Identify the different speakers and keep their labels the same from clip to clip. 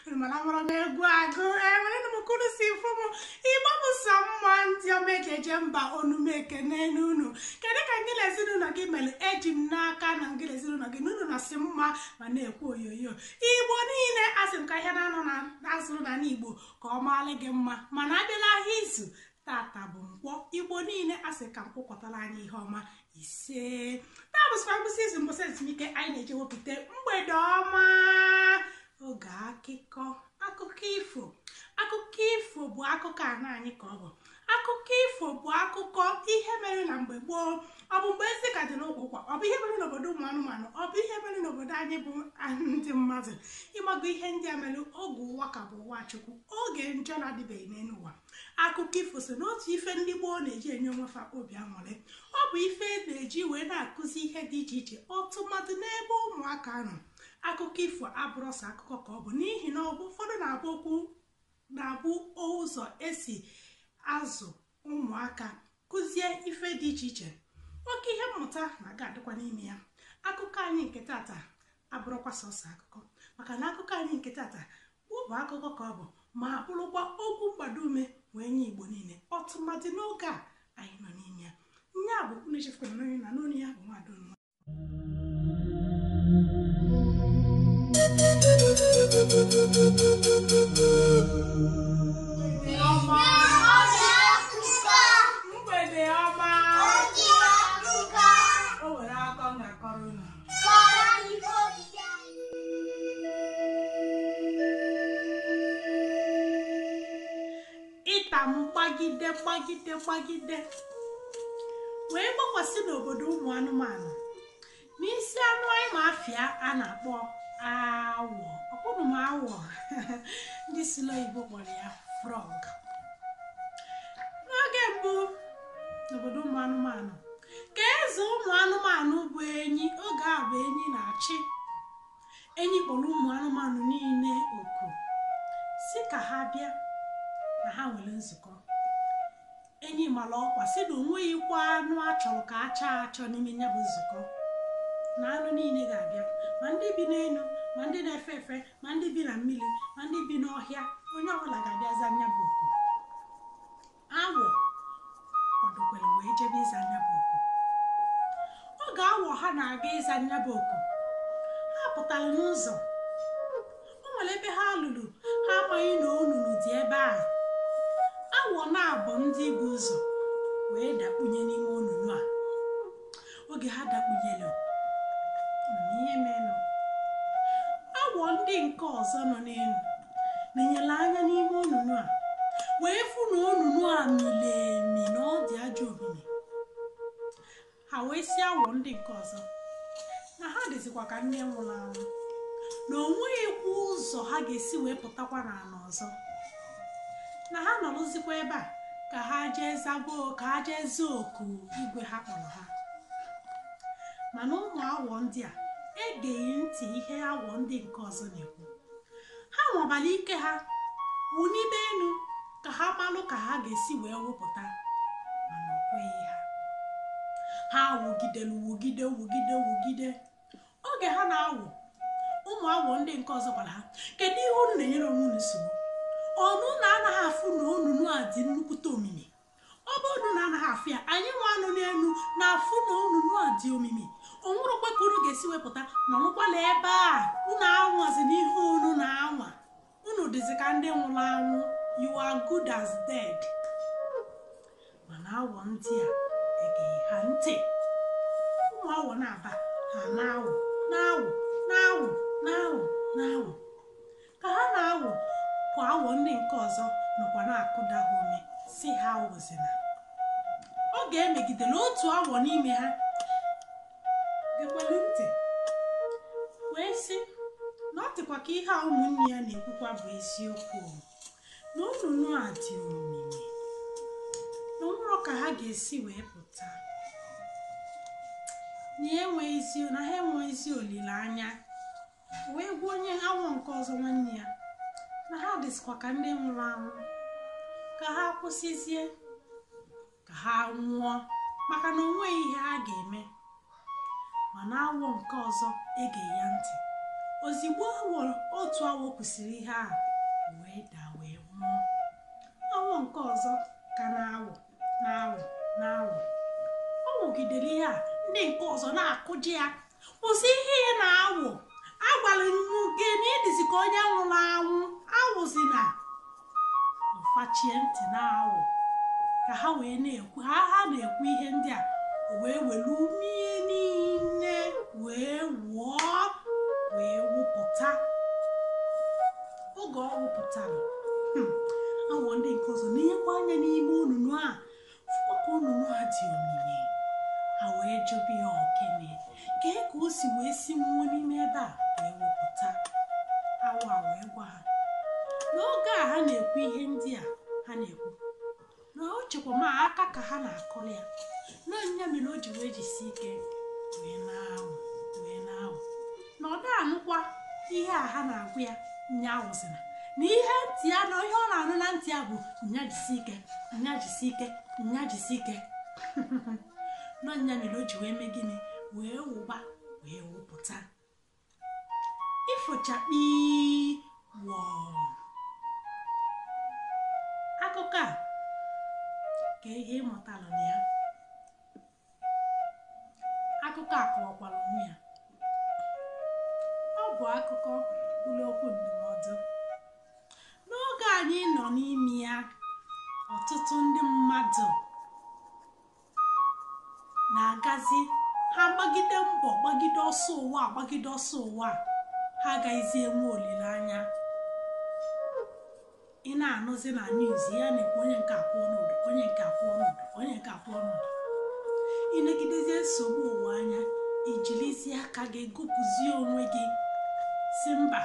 Speaker 1: Unu mara amara m egwu agụ enwere m kunu si fụ m. Igbo bụ sọ mma, ndị ọma eji eje mba, onume ekene n'unu. Kedu ka ngị na ezinụlọ gị mere? Eji m n'aka na ngị na ezinụlọ gị n'unu na-asị mma ma na-ekwu oyoyo. Igbo niile, asị m ka ihe na-anọ na azụrụ n'ala Igbo ka ọ maalị gị mma. Mana abịala ahịa izu, tata bụ nkwọ. Igbo niile, asị ka nkwụkọtara anyị ihe ọma. Ise, taa bụsịkwa ngwụsị izu, mbọsị ezumike anyị na-eji wepụta mgbede ọma, oge akụkọ, akụkọ ifo. Akụkọ ifo bụ akụkọ ana anyị ka ọ bụ. Akụkọ ifo bụ akụkọ ihe mere na mgbe gboo. Ọ bụ mgbe ezi ka dị n'ụkwụkwa, ọ bụ ihe mere n'obodo ụmụ anụmanụ, ọ bụ ihe mere n'obodo anyị bụ ndị mmadụ. Ịmago ihe ndị a mere oge ụwa ka bụ ụwa Chukwu, oge njọ na-adịbeghị n'elu ụwa. Akụkọ ifo so n'otu ife ndị gboo na-eji enye onwe fa obi aṅụrị. Ọ bụ ife na-eji wee na-akụzi ihe dị iche iche, ọtụmadụ n'ebe ụmụaka nọ. Akụkọ ifo abụrụ sọ akụkọ ka ọ bụ, n'ihi na ọ bụ ụfọdụ na-abụ okwu na-abụ ụzọ esi azụ ụmụaka, kụzie ife dị iche iche. Oke ihe mmụta na-aga adịkwa n'ime ya. Akụkọ anyị nke tata abụrụkwa sọsọ akụkọ, maka na akụkọ anyị nke tata bụ akụkọ ka ọ bụ, ma bụrụkwa okwu mgbado ume wee nye Igbo niile, ọtụmadị n'oge a anyị nọ n'ime ya. Nya bụ unu echefukwara n'onye na n'onu ya bụ nwaada unu. Mgbede ọma. O nwere akọ m ga-akọrọ unu. Ịta m gbagide gbagide gbagide wee gbakwasị n'obodo ụmụ anụmanụ, n'isi anụ anyị ma afịa a na-akpọ awọ. Ọkpụrụ m awọ, ndị silo Igbo kpọrọ ya frog. N'oge mbụ n'obodo ụmụ anụmanụ, ka eze ụmụ anụmanụ bụ enyi, oge a bụ enyi na-achị. Enyi kpọrọ ụmụ anụmanụ niile oku si ka ha bịa na ha nwere nzukọ. Enyi mara ọkwa si na onweghịkwa anụ a chọrọ ka a chaa achọ n'ime ya bụ nzukọ, na anụ niile ga-abịa, ma ndị bi n'elu, ma ndị na-efe efe, ma ndị bi na mmiri, ma ndị bi n'ọhịa, onye ọbụla ga-abịa za nya bụ oku. Awọ kwadokwere wee jebe ịza nya bụ oku. Oge awọ ha na-aga ịza nya bụ oku, ha pụtara n'ụzọ. O nwere ebe ha lụrụ, ha amaghị na onunu dị ebe a. Awọ na-abụ ndị bụ ụzọ wee dakpunye n'ime onunu a. Oge ha dakpunyere, ihe menụ, awọ ndị nke ọzọ nọ n'elu nenyere anya n'ime onunu a wee fụ na onunu a miri emi, na ọ dị ajọ omimi. Ha wee si awọ ndị nke ọzọ na ha dịzikwa ka nne nwụrụ anwụ, na o nweghịkwa ụzọ ha ga-esi wee pụtakwa n'ala ọzọ, na ha nọrọzikwa ebe a ka ha jee zabo, ka ha jee zaa oku igwe ha kpọrọ ha. Mana ụmụ awọ ndị a egeghị ntị ihe awọ ndị nke ọzọ na-ekwu. Ha nwabara ike ha wụnibe elu ka ha malụ ka ha ga-esi wee wụpụta, mana o kweghị ha. Ha wụgidere, wụgide, wụgide, wụgide. Oge ha na-awụ, ụmụ awọ ndị nke ọzọ gwara ha, kedu ihe unu na-enyere onwe unu nsogbu? Ọnụ na anaghị afụ na onunu a dị nnukwute omimi? Ọ bụrụ na anaghị afụ ya, anyị nwa anụ n'elu na-afụ na onunu a dị omimi. O nwerekwa ka unu ga-esi wepụta? Nọrụkwala ebe a, unu anwazi n'ihe unu na-anwa, unu dịzi ka ndị nwụrụ anwụ. You are good as dead. Mana awọ ndị a egeghị ha ntị. Ụmụ awọ na-aba ha na-awụ, na-awụ, na-awụ, na-awụ, na-awụ. Ka ha na-awụ ka awọ ndị nke ọzọ nọkwa na-akụda ha ume, si ha awụzina. Oge emegidere, otu awọ n'ime ha gekwelu ntị wee sị na ọ dịkwa ka ihe a ụmụnne ya na-ekwukwa bụ eziokwu, na onunu a dị omimi, na onwero ka ha ga-esi wee pụta, na ha enweghịzi olileanya. Wee gwa onye awọ nke ọzọ nwanne ya na ha dịzikwa ka ndị nwụrụ anwụ, ka ha kwụsịzie, ka ha nwụọ, maka na onweghị ihe ha ga-eme. Mana awọ nke ọzọ egeghị ya ntị. Ozigbo otu awọ kwụsịrị ihe a wee daa wee nwụọ. Awọ nke ọzọ ka na-awụ na-awụ na-awụ. Ọ wụgidere ihe a, ndị nke ọzọ na-akụji ya, kwụsị ihe ị na-awụ, agwara m gị na ịdịzi ka onye nwụrụ anwụ, awụzina. Ọfachie ntị na-awụ ka ha wee na-ekwu, ha na-ekwu ihe ndị a, wee were umie niile wee wụọ wee wụpụta. Oge ọ wụpụtara, awọ ndị nke ọzọ na-enyekwa anya n'ime onunu a, fụkwa ka onunu a dị omimi. Ha wee jụba ya okene kee ka o si wee si nwụọ n'ime ebe a wee wụpụta. Awọ a wee gwa ha n'oge a ha na-ekwu ihe ndị a ha na-ekwu na o chekwa ma aka ka ha na-akọrọ ya, na nya mere o ji wee jisi ike wee na-awụ wee na-awụ, na ọ da-anụkwa ihe a ha na-agwa ya nya awụzina, na ihe ntị ya na ihe ọ na-anụ na ntị ya bụ nya jisi ike, nya jisi ike, nya jisi ike. Na nya mere o ji wee mee gịnị, wee wụba wee wụpụta. Ifochakpi wọọ. Akụkọ a ka ihe ị mụtara na ya. Akụkọ a kọwakwara onwe ya. Ọ bụ akụkọ ụlọ okwu ndụmọdụ. N'oge anyị nọ n'ime ya, ọtụtụ ndị mmadụ na-agazi ha gbagide mbọ, gbagide ọsọ ụwa, gbagide ọsọ ụwa, ha agaghịzi enwe olileanya. Ị na-anụzi na news ya na-ekwu onye nke akwụọ n'ụdọ, onye nke akwụọ n'ụdọ, onye nke akwụọ n'ụdọ. Ị negidezie nsogbu ụwa anya, ijirizie aka gị gụpụzie onwe gị si mba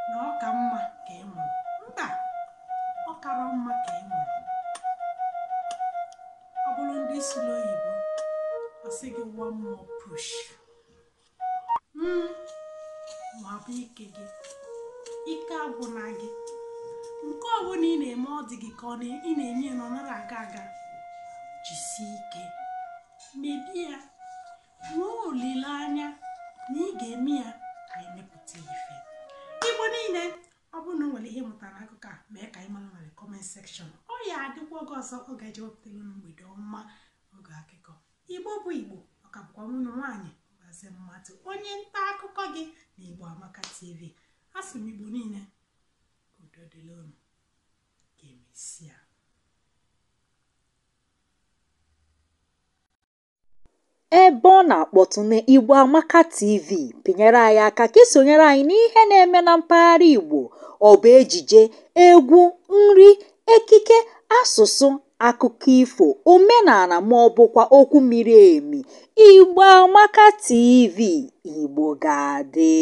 Speaker 1: na ọ ka mma ka ị nwụrụ, mba ọ kara mma ka ị nwụrụ. Ọ bụrụ ndị sụrụ oyibo, ọ sị gị one more push. Nwabụ ike gị, ike agwụna gị. Nke ọbụla ị na-eme ọ dị gị ka ị na-enye na ọ nara aga aga, jisie ike mebie ya, nwee olileanya na ị ga-eme ya ka emepụta ife. Igbo niile, ọ bụrụ na o nwere ihe mụtara akụkọ a, mee ka anyị mara na comment section. Ọ ya adịkwa oge ọzọ ọ ga-eji wepụtara mgbede ọma oge akụkọ. Igbo bụ Igbo, ọ ka bụkwa nwunye nwaanyị Maazị Mmadụ, onye nta akụkọ gị na Igbo Amaka TV. A sị m Igbo niile, udo dịrị unu, ka emesịa.
Speaker 2: Ebe ọ na-akpọtụ na Igbo Amaka TV, pinyere anyị aka ka isonyere anyị n'ihe na-eme na mpaghara Igbo. Ọ bụ ejije, egwu, nri, ekike, asụsụ, akụkọ ifo, omenala ma ọ bụkwa okwu miri emi. Igbo Amaka TV, Igbo ga-adị.